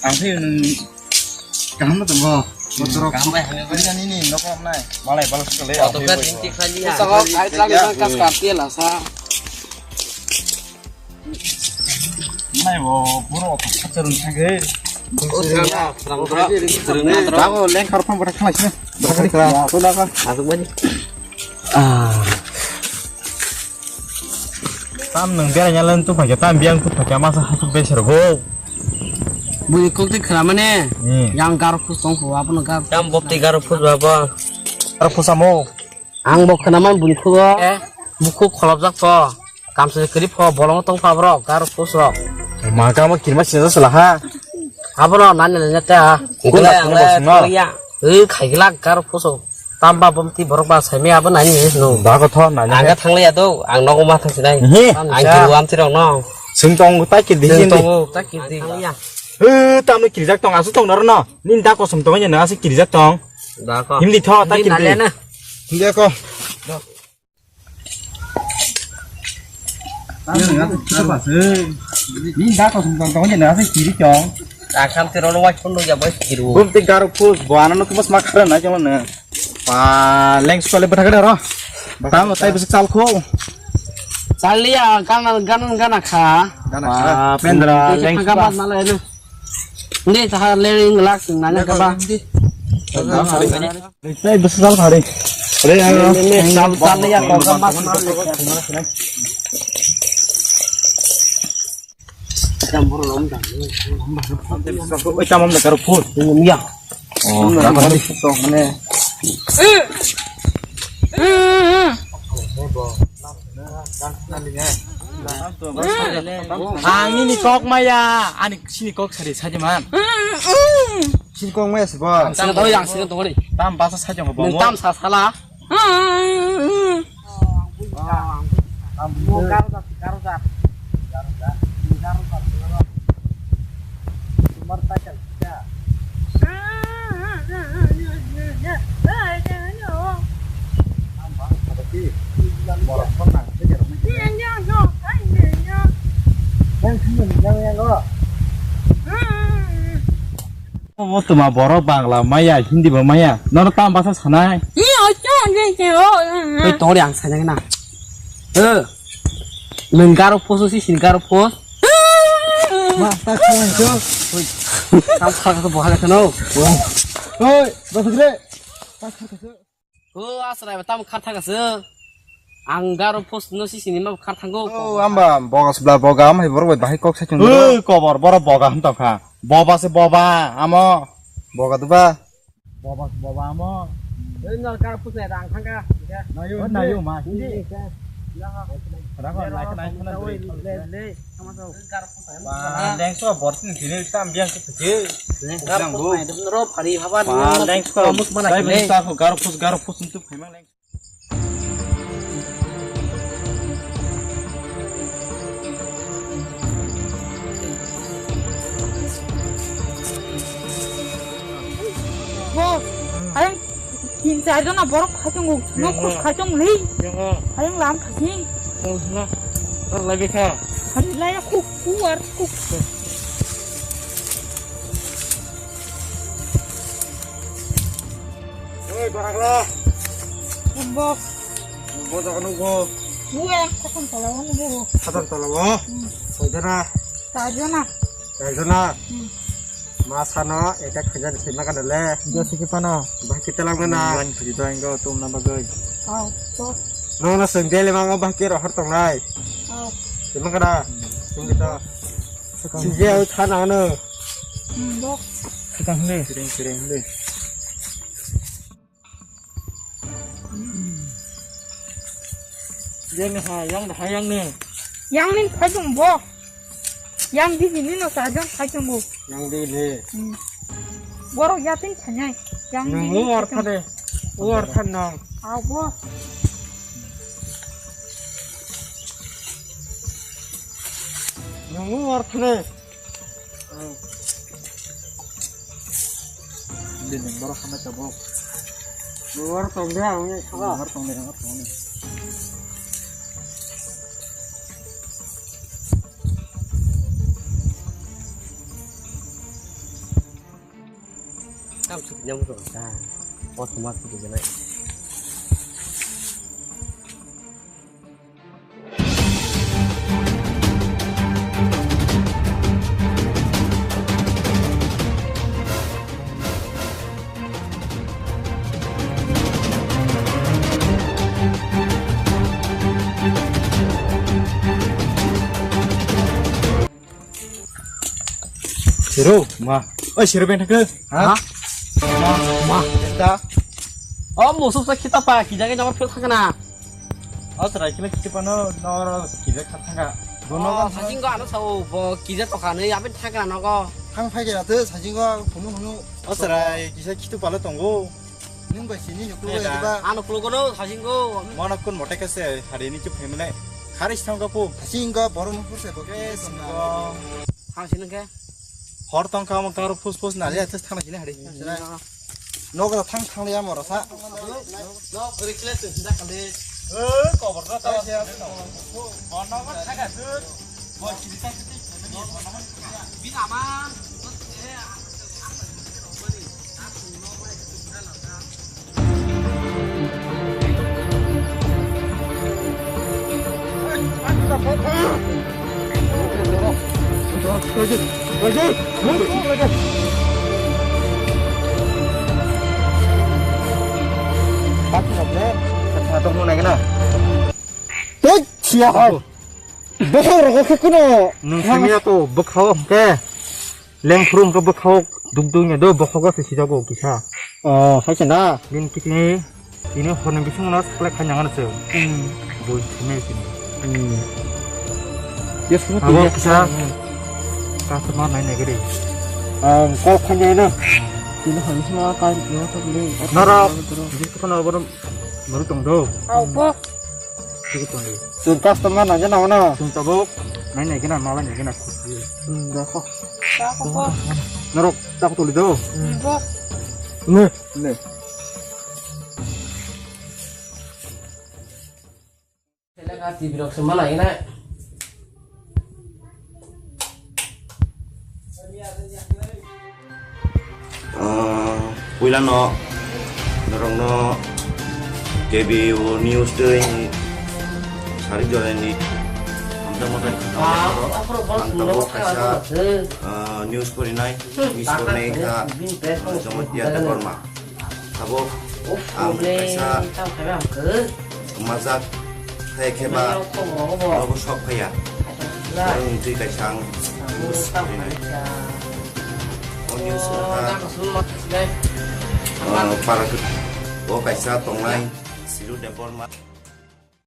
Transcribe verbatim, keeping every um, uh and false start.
Ang sih nung kaham na tunggu. Botorok kaham bai hamya bai. Ini, ini, nokok nai. Malai balas kele. Foto ka tinti khali ya. Saka kait lagi bang kas karti lah sa. Nai bo, boro oto khacha rung thangkhe. O sirang na, sirang na. Dago lengkhar phang bwthak khlai sini. Bwthak khlai. Asuk bani. Ah. Tam nwng beraina leng tu phaikhe tam biyang tu phaikhe masa hasuk bai sergo. Bui kok ti khna mane. Hmm. Yang gar khus tong kho abono gar. Tam bok ti gar khus ba bo. Gar khus amo. Ang bo khna man bui kho. Eh? Bukhuk kholopjak pho. Kamsa kwrwi pho bolong tong pha borok gar khus rok. Ma kama kirma sinja sala ha. Abono nani nani ta. Kula kula kula. Ui, khaiglak gar puso. Tamba bomti borok ba saimi abo nani no. Ba ko thon nani. Ang ga thangliya do, ang nogo ma thangsinai. Hi. Ang jiru amti rok no. Sing tong ta kir di. Sing tong ta kir di. Ui, tamno kirjak tong asu tong naro no. Nin da kosom tong nya na asu kirjak tong. Da ko. Himdi tho ta kir di. Himdi ko. Ni da ko sum tong tong ni na se kiri chong. Akam te rono wai phun ya bai kiru. Bum te garu phus bo ano no kumas ma khara na chong na. Pa leng sole bata kada ro. Tang tai bisik chal kho. Chal liya gan gan gan kha. Gan kha. Pa pendra leng kha mat mala ene. Ndi ta le ring lak sing na ka ba. Tei bwswk sal phari. Re, ang, ang, ang, sal, sal ya, kok mas, mas. Oi, tamam da karo phone. Ya. Oh, da karo phone to mane. Ang ini kok maya, ani sini kok sari saja man. Sini kok maya sih, Bos. Sini tahu yang sini tahu ni. Tam bahasa saja ngomong. Tam sasala. Omo twma borok Bangla maya, Hindi bo maya. Nono tam basa sanai? Ni o chon de ke o. Oi, tori ang sanai na. Eh. Nung garo post si sin garo post. Ma, ta khalang jo. Oi. Kam kha ka bo ha ka no. Oi, bas gre. Ta kha ka. O asrai ba tam khar thang aswk. Ang garo post no si sini ma khar thango. O amba bogas bla boga am hai borok bai bahai kok sa chung. O kobor borok boga ham tong kha. Boba se boba amo. Boga duba. Boba boba amo. Ei nor garo post nai rang thang kha. Nayo nayo ma. Hindi. Rang lai nai khana. Ba lengso bor tin thini tam biang se thike. Lengso bor nai dum ro phari haba. Ba lengso mus mana. Dai lengso. Bengsa ko garo phus garo phus tu phaima lengso. Bo, ai, tin char jona borok khatung, nok khus khatung li. Ayang lam khasi. Oh, na. Lai bikha. Hari lai aku kuar ku. Oi, barakla. Bo. Bo jaga nunggu. Bu ya, khatung tola nunggu. Khatung tola bo. Hmm. Koi jona? Char jona. Char jona. Hmm. Masano eta khaja de sima kana le. Jose ke pana. Bahai kita lang mana? Lan khaji to engko tum na bagoi. Au, to. No na sengdele mango bahai ke rohor tongnai. Au. Sima kana? Tum kita. Sije au thana ano. Hmm, bo. Kita hne. Sering sering hne. Yang ni ha, yang dah yang ni. Yang ni phai jong bo. Yang di ni no sa jong phai jong bo. Yang di ni. Hmm. Borok yating thanyai. Yang di ni. Nung war thade. War than nang. Abo. Nung war thade. Bini borok hamai tabuk. Borok tong de ang saka. Borok tong de ang tong de. Tam sik nyam ro ta. O thuma sik jana. Siro, ma. Oi, siro ben thakhe. Ha? Ma, ma. Da. O, musu sa kita pa, kija ke jama phil thakna. O, sara kila kita pa no, no, kija khat thanga. Bono Oh, kan sasingo ano sao, bo kija to khani, abin thakna nogo. Thang phai kira te, sasingo, hunu, hunu. O, sara kisa kitu pala tongo. Nung bai sini nuklo Eh, bai da. Riba. Ano kulo kono sasingo. Mana kun mote kase hari ni chup hemle. Hari sangka pu. Sasingo borom pur se bo. Yes, go. Thang sini ke? Hor tong ka mo karo pus pus na le atas thang sini hari. Nok la thang thang le amor sa. No, reckless da kali. Eh, cover da ta. Bono ko thaga tu. Bo sini ta. Bini ama. Tei, siya hai. Bokhok rok khe kuno. Nwng simi ya to bwkhao hwnkhe. Lengphuru hwnkhe bwkhao duk duk ya do bokhogo se sijago kisa. Oh, hai se na. Bini kitini, tini horni bising no saklai khai nangano se. Hmm. Bui simi simi. Hmm. Yes, mo Abo tini. Kisa. Hmm. Customer nai nai gari. Ah, call khai nai na. Tini horni sima kai no to le. Nara, jis ko na bor maru tong do. Au, bo. Chwng customer nai gana hwnwi. Chwng tabuk nai nai gana, malai nai gana. Hmm, dakho. Norok tak tuli do. Hmm. Ne. Ne. T V rok se malai gana. Ah, puilano norokno K B U News tei Sarik Jorani hamjakma bai khna ang tabuk kaisa, ah, news porinai, news porinai kha, ah, Jamatia Debbarma. Tabuk ang kaisa Majak hai khe ba nogo sok phaiya. Borok ni twi kaisa ang news rinai. O news wngkha, ah, para o kaisa tongnai Siru Debbarma.